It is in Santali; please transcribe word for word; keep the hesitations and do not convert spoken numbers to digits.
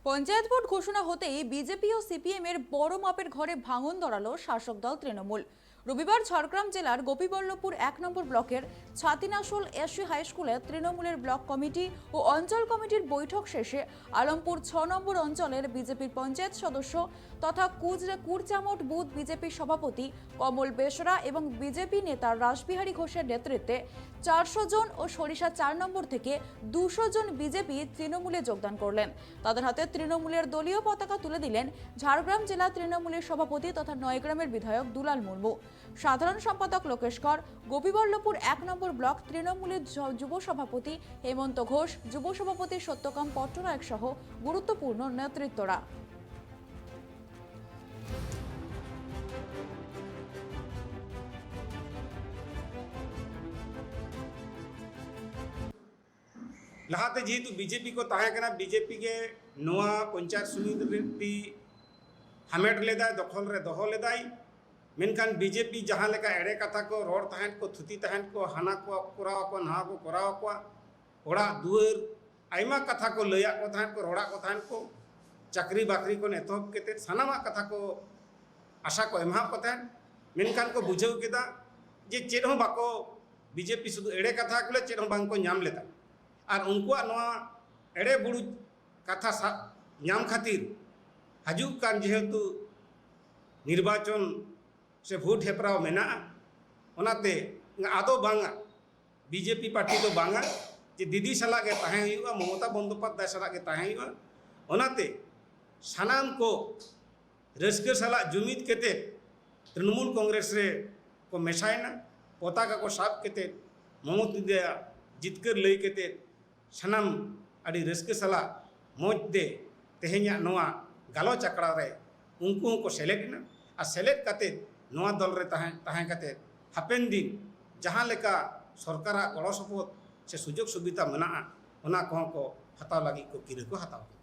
পঞ্চায়েত ভোট ঘোষণা হতেই বিজেপি ও সিপিএম এর বড় মাপের ঘরে ভাঙন ধরালো শাসক দল তৃণমূল। রবিবার ঝাড়গ্রাম জেলার গোপীবল্লভপুর এক নম্বর ব্লকের ছাতিনাশোল এসসি হাই স্কুলে তৃণমূলের ব্লক কমিটি ও অঞ্চল কমিটির বৈঠক শেষে আলমপুর ছ নম্বর অঞ্চলের বিজেপির পঞ্চায়েত সদস্য তথা কুজরে কুরচামট বুথ বিজেপির সভাপতি কমল বেসরা এবং বিজেপি নেতা রাসবিহারী ঘোষের নেতৃত্বে চারশো জন ও সরিষা চার নম্বর থেকে দুশো জন বিজেপি তৃণমূলে যোগদান করলেন। তাদের হাতে তৃণমূলের দলীয় পতাকা তুলে দিলেন ঝাড়গ্রাম জেলা তৃণমূলের সভাপতি তথা নয়গ্রামের বিধায়ক দুলাল মুর্মু। সাধারণ সম্পাদক লোকেশ কর, গোপীবল্লভপুর এক নম্বর ব্লক তৃণমূলের য-, যুব সভাপতি হেমন্ত ঘোষ, যুব সভাপতি সত্যকাম পট্টনায়ক সহ গুরুত্বপূর্ণ নেতৃত্বরা। ᱞᱟᱦᱟᱛᱮ ᱡᱮᱦᱮᱛᱩ ᱵᱤᱡᱮᱯᱤ ᱠᱚ ᱛᱟᱦᱮᱸ ᱠᱟᱱᱟ, ᱵᱤᱡᱮᱯᱤ ᱜᱮ ᱱᱚᱣᱟ ᱯᱚᱧᱪᱟᱭᱮᱛ ᱥᱚᱢᱤᱛᱤ ᱦᱟᱢᱮᱴ ᱞᱮᱫᱟᱭ, ᱫᱚᱠᱷᱚᱞ ᱨᱮ ᱫᱚᱦᱚ ᱞᱮᱫᱟᱭ᱾ ᱢᱮᱱᱠᱷᱟᱱ ᱵᱤᱡᱮᱯᱤ ᱡᱟᱦᱟᱸ ᱞᱮᱠᱟ ᱮᱲᱮ ᱠᱟᱛᱷᱟ ᱠᱚ ᱨᱚᱲ ᱛᱟᱦᱮᱸᱫ ᱠᱚ, ᱛᱷᱩᱛᱤ ᱛᱟᱦᱮᱸᱫ ᱠᱚ, ᱦᱟᱱᱟ ᱠᱚ ᱠᱚᱨᱟᱣ ᱟᱠᱚ, ᱱᱟᱣᱟ ᱠᱚ ᱠᱚᱨᱟᱣ ᱟᱠᱚᱣᱟ, ᱚᱲᱟᱜ ᱫᱩᱣᱟᱹᱨ, ᱟᱭᱢᱟ ᱠᱟᱛᱷᱟ ᱠᱚ ᱞᱟᱹᱭᱟᱫ ᱠᱚ ᱛᱟᱦᱮᱸᱫ ᱠᱚ, ᱨᱚᱲᱟᱫ ᱠᱚ ᱛᱟᱦᱮᱸᱫ ᱠᱚ, ᱪᱟᱹᱠᱨᱤ ᱵᱟᱹᱠᱨᱤ ᱠᱷᱚᱱ ᱮᱛᱚᱦᱚᱵ ᱠᱟᱛᱮᱫ ᱥᱟᱱᱟᱢᱟᱜ ᱠᱟᱛᱷᱟ ᱠᱚ ᱟᱥᱟ ᱠᱚ ᱮᱢᱟᱫ ᱠᱚ ᱛᱟᱦᱮᱸᱫ᱾ ᱢᱮᱱᱠᱷᱟᱱ ᱠᱚ ᱵᱩᱡᱷᱟᱹᱣ ᱠᱮᱫᱟ ᱡᱮ ᱪᱮᱫ ᱦᱚᱸ ᱵᱟᱠᱚ, ᱵᱤᱡᱮᱯᱤ ᱥᱩᱫᱷᱩ ᱮᱲᱮ ᱠᱟᱛᱷᱟ ᱠᱚ ᱞᱟᱹᱭ, ᱪᱮᱫ ᱦᱚᱸ ᱵᱟᱝ ᱠᱚ ᱧᱟᱢ ᱞᱮᱫᱟ᱾ ᱟᱨ ᱩᱱᱠᱩᱣᱟᱜ ᱱᱚᱣᱟ ᱮᱲᱮ ᱵᱩᱲᱩᱡ ᱠᱟᱛᱷᱟ ᱥᱟᱵ ᱧᱟᱢ ᱠᱷᱟᱹᱛᱤᱨ ᱦᱤᱡᱩᱜ ᱠᱟᱱ ᱡᱮᱦᱮᱛᱩ ᱱᱤᱨᱵᱟᱪᱚᱱ ᱥᱮ ᱵᱷᱳᱴ ᱦᱮᱯᱨᱟᱣ ᱢᱮᱱᱟᱜᱼᱟ, ᱚᱱᱟᱛᱮ ᱟᱫᱚ ᱵᱟᱝᱟ, ᱵᱤᱡᱮᱯᱤ ᱯᱟᱨᱴᱤ ᱫᱚ ᱵᱟᱝᱟ ᱡᱮ ᱫᱤᱫᱤ ᱥᱟᱞᱟᱜ ᱜᱮ ᱛᱟᱦᱮᱸ ᱦᱩᱭᱩᱜᱼᱟ, ᱢᱚᱢᱚᱛᱟ ᱵᱚᱱᱫᱳᱯᱟᱫᱽᱫᱷᱟᱭ ᱥᱟᱞᱟᱜ ᱜᱮ ᱛᱟᱦᱮᱸ ᱦᱩᱭᱩᱜᱼᱟ᱾ ᱚᱱᱟᱛᱮ ᱥᱟᱱᱟᱢ ᱠᱚ ᱨᱟᱹᱥᱠᱟᱹ ᱥᱟᱞᱟᱜ ᱡᱩᱢᱤᱫ ᱠᱟᱛᱮ ᱛᱨᱤᱱᱢᱩᱞ ᱠᱚᱝᱜᱨᱮᱥ ᱨᱮ ᱠᱚ ᱢᱮᱥᱟᱭᱮᱱᱟ᱾ ᱯᱚᱛᱟᱠᱟ ᱠᱚ ᱥᱟᱵ ᱠᱟᱛᱮ ᱢᱚᱢᱚᱛᱤᱫᱟᱭᱟᱜ ᱡᱤᱛᱠᱟᱹᱨ ᱞᱟᱹᱭ ᱠᱟᱛᱮ ᱥᱟᱱᱟᱢ ᱟᱹᱰᱤ ᱨᱟᱹᱥᱠᱟᱹ ᱥᱟᱞᱟᱜ ᱢᱚᱡᱽ ᱛᱮ ᱛᱮᱦᱮᱧᱟᱜ ᱱᱚᱣᱟ ᱜᱟᱞᱚᱪ ᱟᱠᱷᱲᱟ ᱨᱮ ᱩᱱᱠᱩ ᱦᱚᱸᱠᱚ ᱥᱮᱞᱮᱫ ᱮᱱᱟ᱾ ᱟᱨ ᱥᱮᱞᱮᱫ ᱠᱟᱛᱮ ᱱᱚᱣᱟ ᱫᱚᱞ ᱨᱮ ᱛᱟᱦᱮᱸ, ᱛᱟᱦᱮᱸ ᱠᱟᱛᱮ ᱦᱟᱯᱮᱱ ᱫᱤᱱ ᱡᱟᱦᱟᱸ ᱞᱮᱠᱟ ᱥᱚᱨᱠᱟᱨᱟᱜ ᱜᱚᱲᱚ ᱥᱚᱯᱚᱦᱚᱫ ᱥᱮ ᱥᱩᱡᱳᱜᱽ ᱥᱩᱵᱤᱫᱷᱟ ᱢᱮᱱᱟᱜᱼᱟ, ᱚᱱᱟ ᱠᱚᱦᱚᱸ ᱠᱚ ᱦᱟᱛᱟᱣ ᱞᱟᱹᱜᱤᱫ ᱠᱚ ᱠᱤᱨᱟᱹ ᱠᱚ ᱦᱟᱛᱟᱣ ᱠᱮᱫᱟ᱾